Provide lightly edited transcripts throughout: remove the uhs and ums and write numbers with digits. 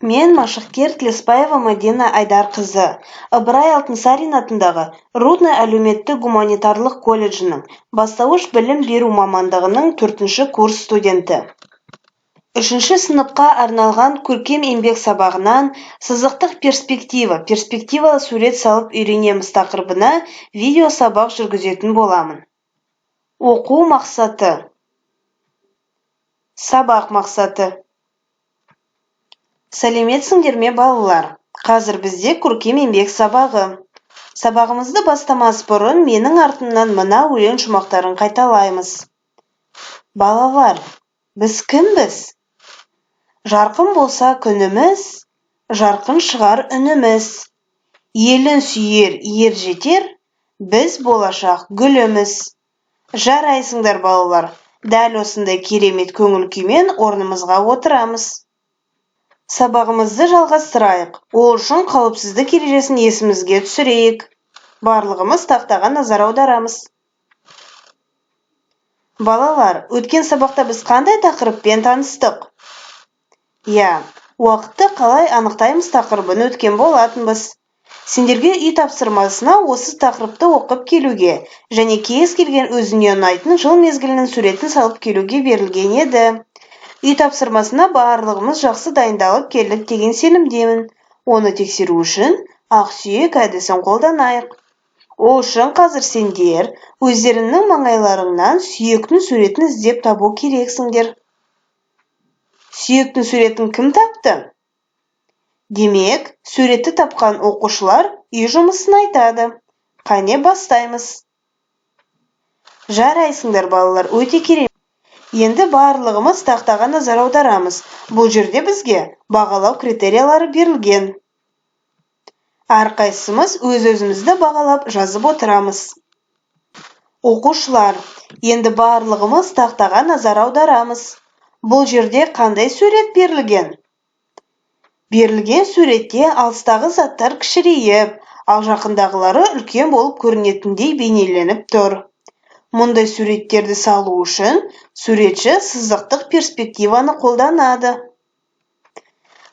Мен Машықкер Тілесбаева Мадина Айдарқызы, Ыбырай Алтынсарин атындағы Рудный әлеуметтік-гуманитарлық колледжінің бастауыш білім беру мамандығының төртінші курс студенті. Үшінші сыныпқа арналған көркем еңбек сабағынан «Сызықтық перспектива, перспективалы сурет салып үйренеміз» тақырыбына видео сабақ жүргізетін боламын. Оқу мақсаты. Сабақ мақсаты. Сәлеметсіңдер ме, балалар! Қазір бізде көркем еңбек сабағы. Сабағымызды бастамас бұрын менің артымнан мына өлең шумақтарын қайталаймыз. Балалар, біз кімбіз? Жарқын болса күніміз, жарқын шығар үніміз. Елін сүйер ер жетер, біз болашақ гүліміз. Жарайсыңдар, балалар! Дәл осындай керемет көңіл күймен орнымызға отырамыз. Сабағымызды жалғастырайық. Ол үшін қауіпсіздік ережесін есімізге түсірейік. Барлығымыз тақтаға назар аударамыз. Балалар, өткен сабақта біз қандай тақырыппен таныстық? Иә, «Уақытты қалай анықтаймыз» тақырыбын өткен болатынбыз. Сендерге үй тапсырмасына осы тақырыпты оқып келуге және кез келген өзіңе ұнайтын жыл мезгілінің суретін салып келуге берілген еді. Үй тапсырмасына барлығымыз жақсы дайындалып келдік деген сенімдемін. Оны тексеру үшін ақсүйек әдісін қолданайық. Ол үшін қазір сендер өздеріңнің маңайларыңнан сүйектің суретін іздеп табу керексіңдер. Сүйектің суретін кім тапты? Демек, суретті тапқан оқушылар үй жұмысын айтады. Қане, бастаймыз! Жарайсыңдар, балалар, өте керемет! Енді барлығымыз тақтаға назар аударамыз. Бұл жерде бізге бағалау критериялары берілген. Әрқайсымыз өз-өзімізді бағалап, жазып отырамыз. Оқушылар, енді барлығымыз тақтаға назар аударамыз. Бұл жерде қандай сурет берілген? Берілген суретте алыстағы заттар кішірейіп, ал жақындағылары үлкен болып көрінетіндей бейнеленіп тұр. Мұндай суреттерді салу үшін суретші сызықтық перспективаны қолданады.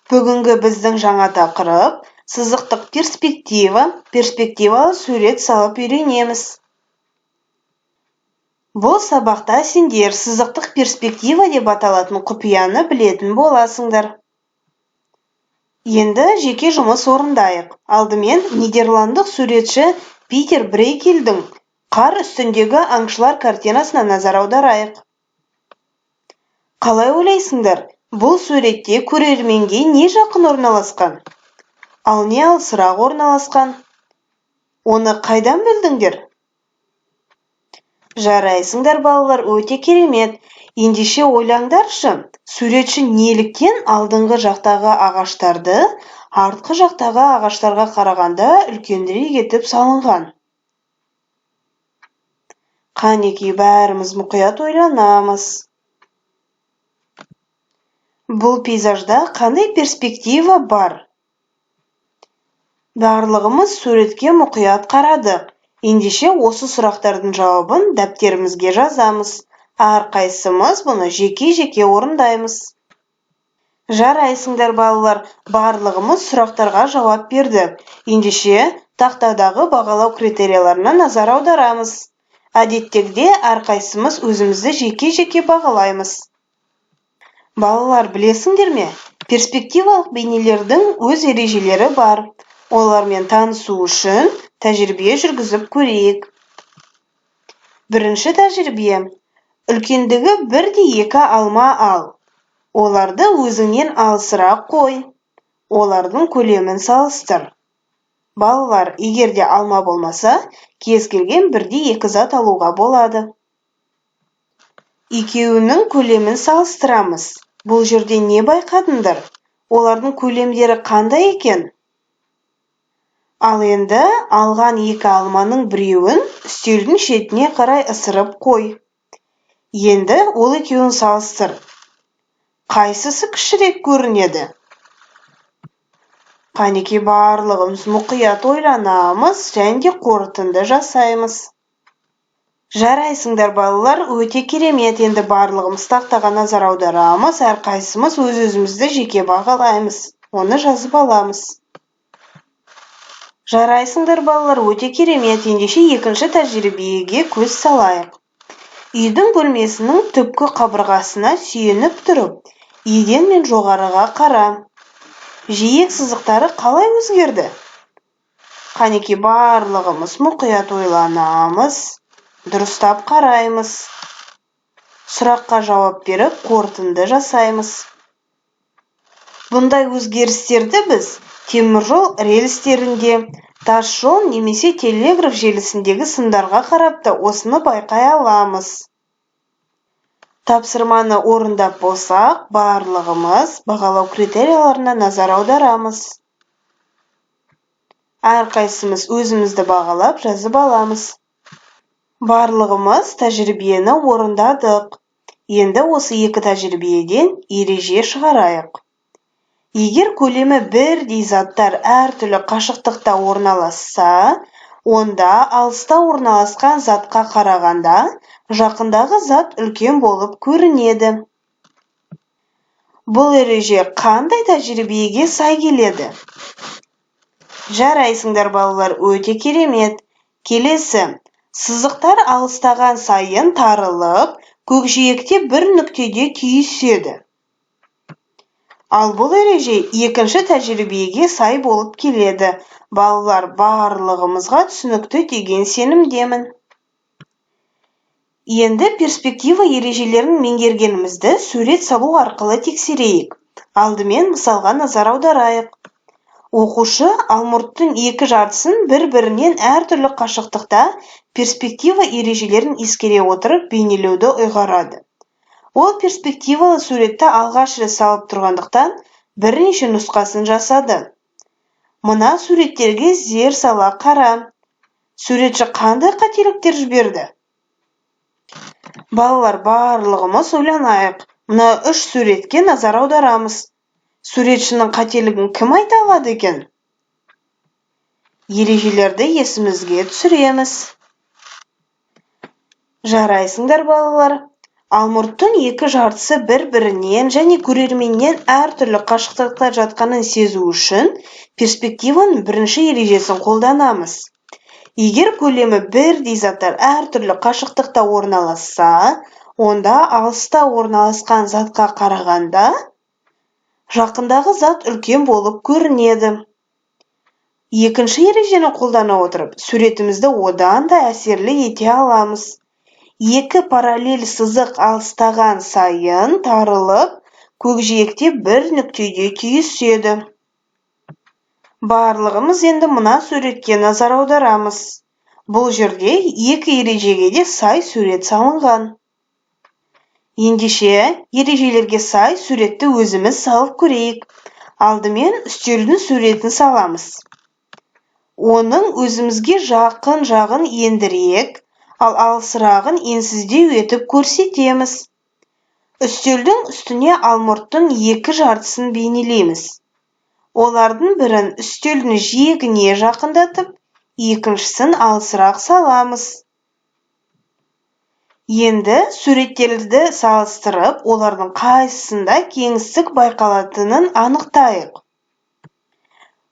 Бүгінгі біздің жаңа тақырып: сызықтық перспектива, перспективалы сурет салып үйренеміз. Бұл сабақта сендер сызықтық перспектива деп аталатын құпияны білетін боласыңдар. Енді жеке жұмыс орындайық. Алдымен нидерландық суретші Питер Брейгельдің «Қар үстіндегі аңшылар» картинасына назар аударайық. Қалай ойлайсыңдар, бұл суретте көрерменге не жақын орналасқан, ал не алысырақ орналасқан? Оны қайдан білдіңдер? Жарайсыңдар, балалар, өте керемет! Ендеше ойлаңдаршы, суретші неліктен алдыңғы жақтағы ағаштарды артқы жақтағы ағаштарға қарағанда үлкенірек етіп салынған? Қанекей, бәріміз мұқият ойланамыз. Бұл пейзажда қандай перспектива бар? Барлығымыз суретке мұқият қарадық. Ендеше осы сұрақтардың жауабын дәптерімізге жазамыз. Әрқайсымыз бұны жеке-жеке орындаймыз. Жарайсыңдар, балалар! Барлығымыз сұрақтарға жауап бердік. Ендеше тақтадағы бағалау критерияларына назар аударамыз. Әдеттегідей, әрқайсымыз өзімізді жеке-жеке бағалаймыз. Балалар, білесіңдер ме, перспективалық бейнелердің өз ережелері бар. Олармен танысу үшін тәжірибе жүргізіп көрейік. Бірінші тәжірибе. Үлкендігі бірдей екі алма ал. Оларды өзіңнен алысырақ қой. Олардың көлемін салыстыр. Балалар, егер де алма болмаса, кез келген бірдей екі зат алуға болады. Екеуінің көлемін салыстырамыз. Бұл жерде не байқадыңдар? Олардың көлемдері қандай екен? Ал енді алған екі алманың біреуін үстелдің шетіне қарай ысырып қой. Енді ол екеуін салыстыр. Қайсысы кішірек көрінеді? Қанекей, барлығымыз мұқият ойланамыз және де қорытынды жасаймыз. Жарайсыңдар, балалар, өте керемет! Енді барлығымыз тақтаға назар аударамыз. Әрқайсымыз өз-өзімізді жеке бағалаймыз. Оны жазып аламыз. Жарайсыңдар, балалар, өте керемет. Ендеше екінші тәжірибеге көз салайық. Үйдің бөлмесінің түпкі қабырғасына сүйеніп тұрып, еден мен жоғарыға қара. Жиек сызықтары қалай өзгерді? Қанеки, барлығымыз мұқият ойланамыз, дұрыстап қараймыз. Сұраққа жауап беріп, қорытынды жасаймыз. Бұндай өзгерістерді біз теміржол рельстерінде, тас жол немесе телеграф желісіндегі сымдарға қарап та осыны байқай аламыз. Тапсырманы орындап болсақ, барлығымыз бағалау критерийлеріне назар аударамыз. Әрқайсымыз өзімізді бағалап, жазып аламыз. Барлығымыз тәжірибені орындадық. Енді осы екі тәжірибеден ереже шығарайық. Егер көлемі бірдей заттар әртүрлі қашықтықта орналасса, онда алыста орналасқан затқа қарағанда жақындағы зат үлкен болып көрінеді. Бұл ереже қандай тәжірибеге сай келеді? Жарайсыңдар, балалар, өте керемет. Келесі, сызықтар алыстаған сайын тарылып, көкжиекте бір нүктеде түйіседі. Ал бұл ереже екінші тәжірибеге сай болып келеді. Балалар, барлығымызға түсінікті деген сенімдемін. Енді перспектива ережелерін меңгергенімізді сурет салу арқылы тексерейік. Алдымен мысалға назар аударайық. Оқушы алмұрттың екі жартысын бір-бірінен әртүрлі қашықтықта перспектива ережелерін ескере отырып бейнелеуді ұйғарады. Ол перспективалы суретті алғаш рет салып тұрғандықтан, бірнеше нұсқасын жасады. Мына суреттерге зер сала қара. Суретші қандай қателіктер жіберді? Балалар, барлығымыз ойланайық. Мына үш суретке назар аударамыз. Суретшінің қателігін кім айта алады екен? Ережелерді есімізге түсіреміз. Жарайсыңдар, балалар. Алмұрттың екі жартысы бір-бірінен және көрерменнен әртүрлі қашықтықта жатқанын сезу үшін перспективаның бірінші ережесін қолданамыз. Егер көлемі бірдей заттар әртүрлі қашықтықта орналасса, онда алыста орналасқан затқа қарағанда жақындағы зат үлкен болып көрінеді. Екінші ережені қолдана отырып, суретімізді одан да әсерлі ете аламыз. Екі параллель сызық алыстаған сайын тарылып, көкжиекте бір нүктеде түйіседі. Барлығымыз енді мына суретке назар аударамыз. Бұл жерде екі ережеге де сай сурет салынған. Ендеше ережелерге сай суретті өзіміз салып көрейік. Алдымен үстелдің суретін саламыз. Оның өзімізге жақын жағын ендірек, ал алысырағын енсіздеу етіп көрсетеміз. Үстелдің үстіне алмұрттың екі жартысын бейнелейміз. Олардың бірін үстелдің жиегіне жақындатып, екіншісін алысырақ саламыз. Енді суреттерді салыстырып, олардың қайсысында кеңістік байқалатынын анықтайық.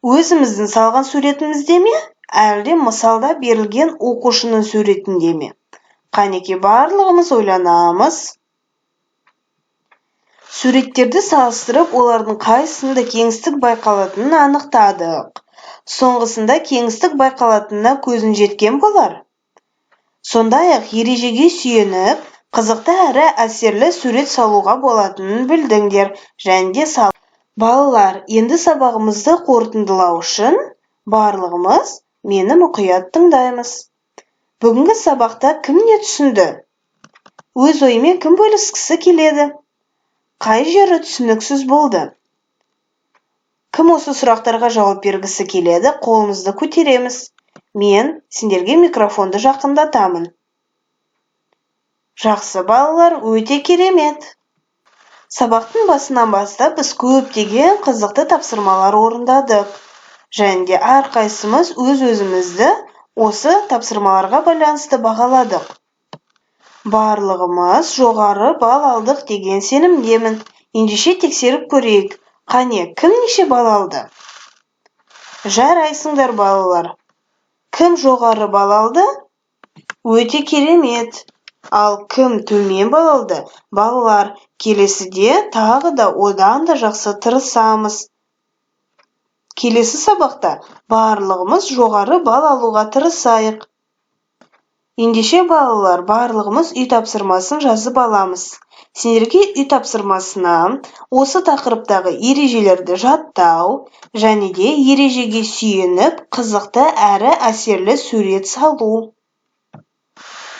Өзіміздің салған суретімізде ме, әлде мысалда берілген оқушының суретінде ме? Қанеки, барлығымыз ойланамыз. Суреттерді салыстырып, олардың қайсысында кеңістік байқалатынын анықтадық. Соңғысында кеңістік байқалатынына көзің жеткен болар. Сондай-ақ ережеге сүйеніп, қызықты әрі әсерлі сурет салуға болатынын білдіңдер және де. Балалар, енді сабағымызды қорытындылау үшін барлығымыз мені мұқият тыңдаймыз. Бүгінгі сабақта кім не түсінді? Өз ойымен кім бөліскісі келеді? Қай жері түсініксіз болды? Кім осы сұрақтарға жауап бергісі келеді, қолымызды көтереміз. Мен сендерге микрофонды жақындатамын. Жақсы, балалар, өте керемет. Сабақтың басынан бастап біз көптеген қызықты тапсырмалар орындадық және де әрқайсымыз өз-өзімізді осы тапсырмаларға байланысты бағаладық. Барлығымыз жоғары балл алдық деген сенімдемін. Ендеше тексеріп көрейік. Қане, кім неше балл алды? Жарайсыңдар, балалар! Кім жоғары балл алды? Өте керемет! Ал кім төмен балл алды? Балалар, келесіде тағы да одан да жақсы тырысамыз. Келесі сабақта барлығымыз жоғары балл алуға тырысайық. Ендеше, балалар, барлығымыз үй тапсырмасын жазып аламыз. Сендерге үй тапсырмасына осы тақырыптағы ережелерді жаттау және де ережеге сүйеніп қызықты әрі әсерлі сурет салу.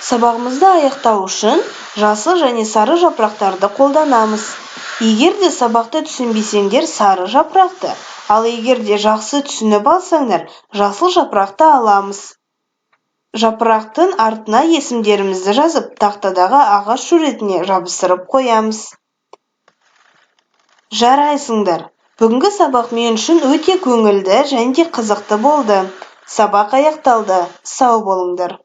Сабағымызды аяқтау үшін жасыл және сары жапырақтарды қолданамыз. Егер де сабақты түсінбесеңдер, сары жапырақты, ал егер де жақсы түсініп алсаңдар, жасыл жапырақты аламыз. Жапырақтың артына есімдерімізді жазып, тақтадағы ағаш суретіне жабыстырып қоямыз. Жарайсыңдар! Бүгінгі сабақ мен үшін өте көңілді және де қызықты болды. Сабақ аяқталды. Сау болыңдар!